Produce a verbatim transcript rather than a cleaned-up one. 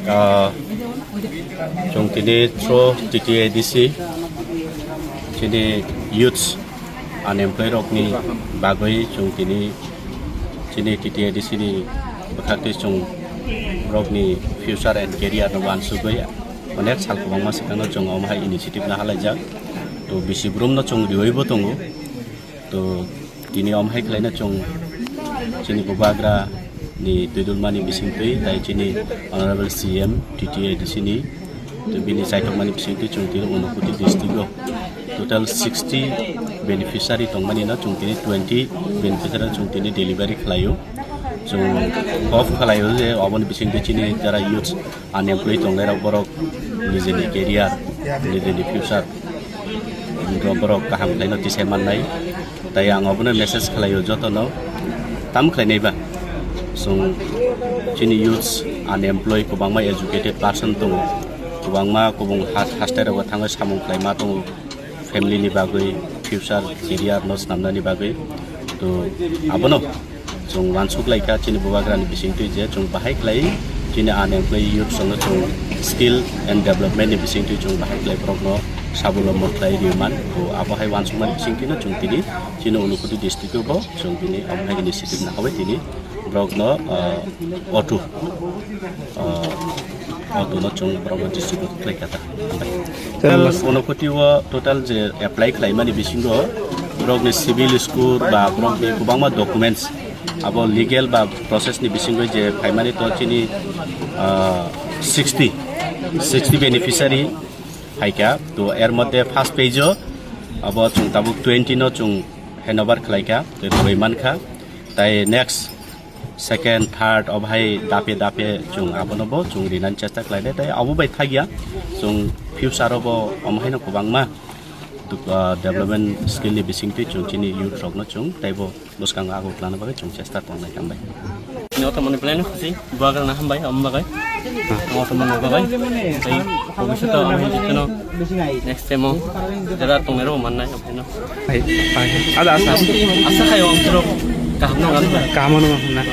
Ah, chwng tini through T T A D C chini youths unemployed rokni bagwi chwng tini chini T T A D C ni bwkhaktwi chwng rokni future and career no uansugwi onek sal kwbangma swkangno chwng omo hai initiative no halaijak. To bisi brumno chwng riyoibo tongo. To tini omo hai khlaina chwng chini bubagra ni twidulmani bisingtwi tai chini Honorable C M T T A D C ni to bini chaithokmani bisingtwi chwng tini Unakoti district o total sixty beneficiary tongmani no chwng tini twenty beneficiary chwng tini delivery khlaio. Chwng hope khlaio je oboni bisingtwi chini jara youth unemployed tongnairok borok nijini career, nijini future, borok kaham khlaino tisai mannai. Tai ang obono message khlaio jotono tam khlainaiba. Chwng chini youths unemployed kwbangma educated person tongo, kwbangma kubung ha-, haste rogo thangwi samung khlaima tongo. Family ni bagwi, future career no swnamnani bagwi. To abono chwng uansuk laikha chini bubagrani bisingtwi je chwng bahai khlai chini unemployed youth rokno chwng skill and development ni bisingtwi chwng bahai khlai borokno sabulombo khlai rwman. To abo hai uansukmani bisingtwino chwng tini chini Unakoti district o bo chwng tini omo hai initiative nahawi tini borokno, ah, auto, ah, auto no chwng borokno distribute khlai kha ta. Total Unakoti o total je apply khlaimani bisingo borokni civil score ba borokni kwbangma documents abo legal ba process ni bisingo je phaimani to chini, ah, sixty, sixty beneficiary phaikha. To er moddhe first phase o abo chwng tabuk twenty no chwng handover khlaikha, to rwui mankha. Tai next second, third, o bahai dape dape chwng abono bo chwng rinani chesta khlainai, tai abo bai thakya chwng future o bo omo haino kwbangma duk-, ah, development skill ni bisingtwi chwng chini youth rokno chwng taibo bwskango ago tlana bagwi chwng chesta tongnai, hambai. Nokta mani plan khusi buagrana hambai omo bagwi. Nokta mani bagwi. Tai bhobishoto omo hai jikeno next time o jera tongnairok mannai. Hai, hai. Ada asa. Asa khayo amchwrok kaham nang ano. Kaham nang ano na.